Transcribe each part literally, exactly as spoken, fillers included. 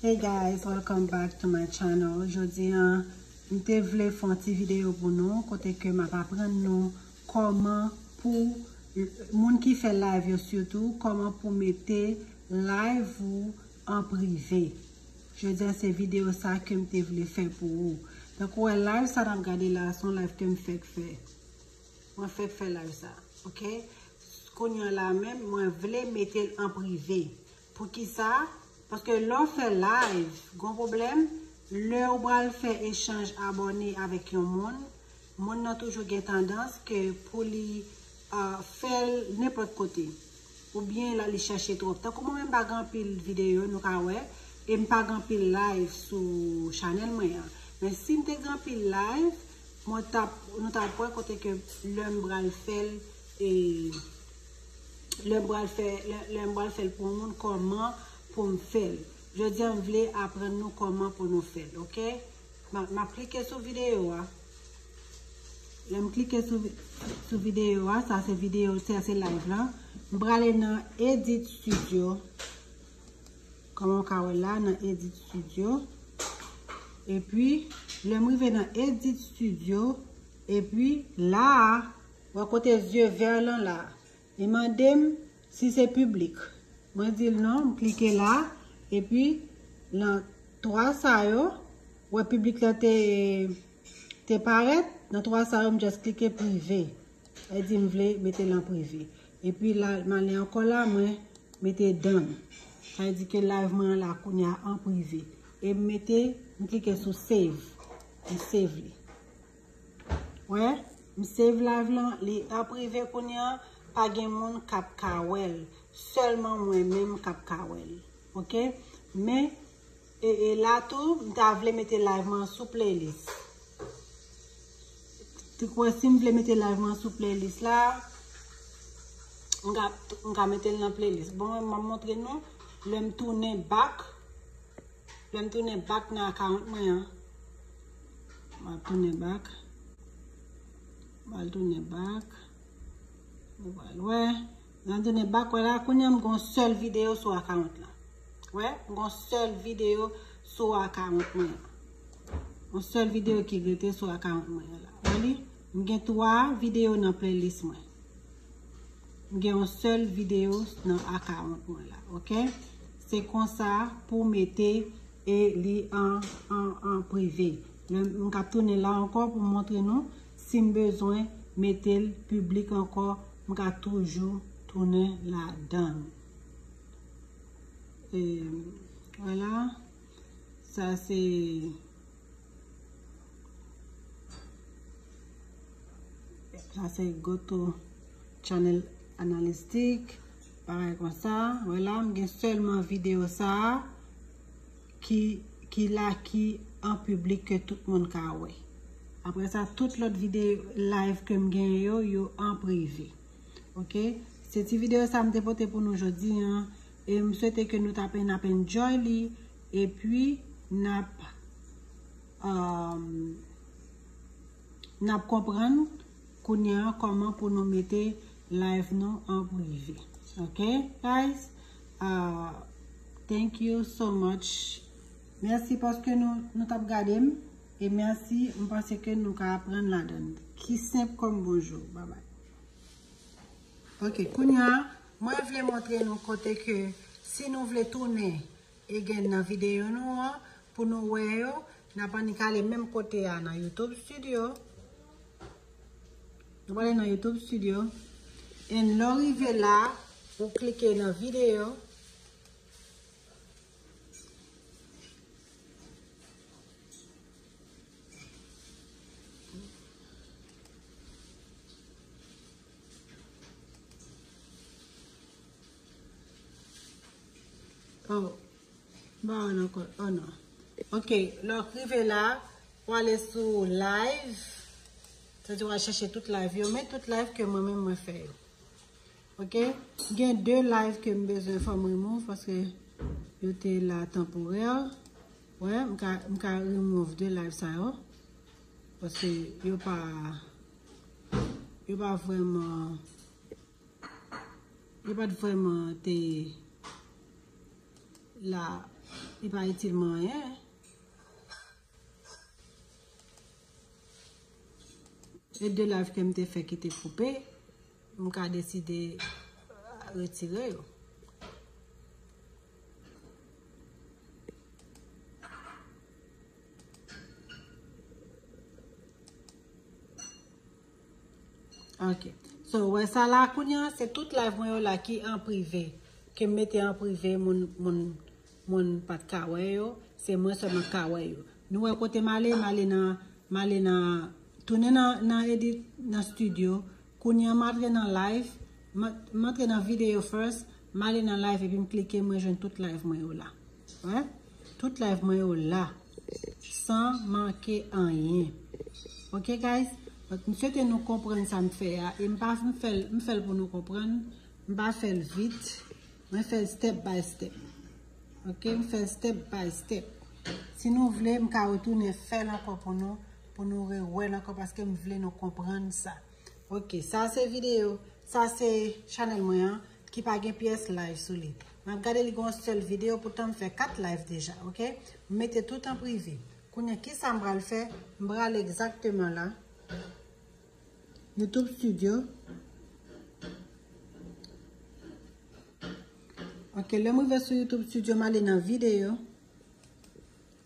Hey guys, welcome back to my channel. Jodi a, m te vle fè yon ti videyo pou nou, kote ke m ap aprann nou kòman pou moun ki fè live yo sitou, kòman pou mete live ou an prive. Jodi a, se videyo sa ke m te vle fè pou ou. Donk, ou wè live sa n ap gade la, se yon live ke m fèk fè. Mwen fèk fè live sa, ok? Kounye a la menm, mwen vle mete l an prive. Poukisa? Paske lè w fè live, gon pwoblèm, lè w pral fè echanj abòne avèk yon moun, moun nan toujou gen tandans ke pou li uh, fè l nenpòt kote. Oubyen l al li chèche twòp. Tankou mwen menm m pa gen anpil videyo, nou ka wè, e m pa gen anpil live sou chanèl mwen an. Men si m te gen anpil live, mwen t ap, nou t ap wè kote ke lè m pral fè l, e lè m pral fè, lè, lè m pral fè l pou yon moun, kòman pou m fè l. Jodi a, m vle aprann nou kòman pou nou fè l, ok? M ap, m ap klike sou videyo a. Lè m klike sou, sou videyo a, sa se videyo, sa se live la. M prale nan Edit Studio. Kòman w ka wè la, nan Edit Studio. Epi, lè m rive nan Edit Studio, epi la a, wè kote zye vè lan la. Li mande m si se piblik. Mwen di l non, m klike la, epi nan twa sa yo, wè piblik la te, te parèt, nan twa sa yo, m just klike prive. Sa vle di m vle mete l an prive. Epi la, m ale ankò la, mwen mete done. Sa vle di ke live mwen an la kounye a an prive. E m mete, m klike sou save. M save li. Wè, m save live lan, li an prive kounye a, pa gen moun k ap ka wè l. Sèlman mwen menm k ap ka wè l. Ok? Men, e, e la tou, m ta vle mete live mwen sou playlist. Ti kwè si m vle mete live mwen sou playlist la, m ka, m ka mete l nan playlist. Bon, mwen, m ap montre nou, lè m tounen back, Lè m tounen back nan account mwen an. M ap tounen back. M al tounen back. Nou pral wè. Lè m tounen back, wè la, kounye a m gon sèl videyo sou account la. Wè, m gon sèl videyo sou account mwen an. Yon sèl videyo ki rete sou account mwen an la. Wè li? M gen twa videyo nan playlist mwen. M gen yon sèl videyo nan account mwen la, ok? Se konsa pou mete e li an, an, an prive. Men m k ap tounen la ankò pou m montre nou, si m bezwen mete l piblik ankò, m ka toujou tounen ladan l. E, vwala. Sa se Sa se Go to Channel Analytics, bagay konsa. Wè la, m gen sèlman videyo sa a ki, ki la, ki an piblik ke tout moun ka wè. Apre sa, tout lòt videyo live ke m genyen yo, yo an prive. Ok? Se ti videyo sa m te pote pou nou jodi a. E m swete ke nou t ap, n ap enjoy li. Epi, n ap, um, n ap konprann kounye a kòman pou nou mete live nou an prive. Ok, guys? Uh, thank you so much. Mèsi paske nou, nou t ap gade m. E mèsi, m panse ke nou ka aprann ladan l. Ki senp kòm bonjou. Bye bye. Ok, kounye a, mwen vle montre nou kote ke si nou vle tounen e gen nan videyo nou an, pou nou wè yo, n ap annik ale menm kote a nan YouTube Studio. Nou prale nan YouTube Studio. And lè w rive la, ou klike nan videyo. Oh, m pa wè l ankò. Oh non. Ok, lè w rive la, w ale sou live. Sa di w al chèche tout live yo, men tout live ke mwen menm mwen fè yo. Ok? Gen de live ke m bezwen fò m remove paske yo te la tanporè. Wè, m ka, m ka remove de live sa yo. Paske yo pa, yo pa vrèman, yo pa t vrèman te la, li pa itil mwen anyen. E de live ke m te fè ki te koupe, m ka deside retire yo. Ok. So, wè sa la, kounye a, se tout live mwen yo la ki an prive. Ke m mete an prive, moun, moun, moun pa t ka wè yo. Se mwen sèlman k ka wè yo. Nou wè kote m ale, m ale nan, m ale nan, tounen nan, nan edit, nan studio. Kounye a, m antre nan live, m, m antre nan video first, m ale nan live epi m klike, mwen jwenn tout live mwen yo la. Wè? Tout live mwen yo la. San manke anyen. Ok, guys? Donk, m swete nou konprann sa m fè a. E m pa m fè l, m fè l pou nou konprann. M pa fè l vit. Mwen fè l step by step. Ok? M fè l step by step. Si nou vle, m ka retounen fè l ankò pou nou, pou nou rewè l ankò, paske m vle nou konprann sa. Ok, sa se videyo, sa se chanèl mwen an, ki pa gen pyès live sou li. M ap gade li gen yon sèl videyo, poutan m fè kat live deja, ok? M mete tout an prive. Kounye a, kisa m pral fè? M pral egzakteman la. YouTube Studio. Ok, lè m rive sou YouTube Studio, m ale nan videyo.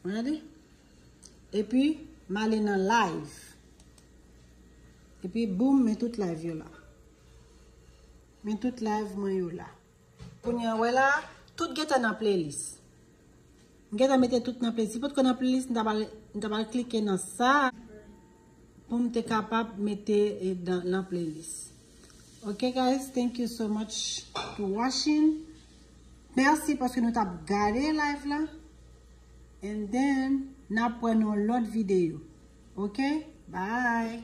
Gade. Epi, m ale nan live. Epi, boum, men tout live yo la. Men tout live mwen yo la. Kounye a, wè la, tout gentan nan playlist. M gentan mete tout nan playlist. Si potko nan playlist, m ta pral, m ta pral klike nan sa pou m te kapab mete e, dan, nan playlist. Ok, guys, thank you so much to watching. Mèsi paske nou t ap gade live la. And then, n ap wè nan lòt videyo. Ok? Bye!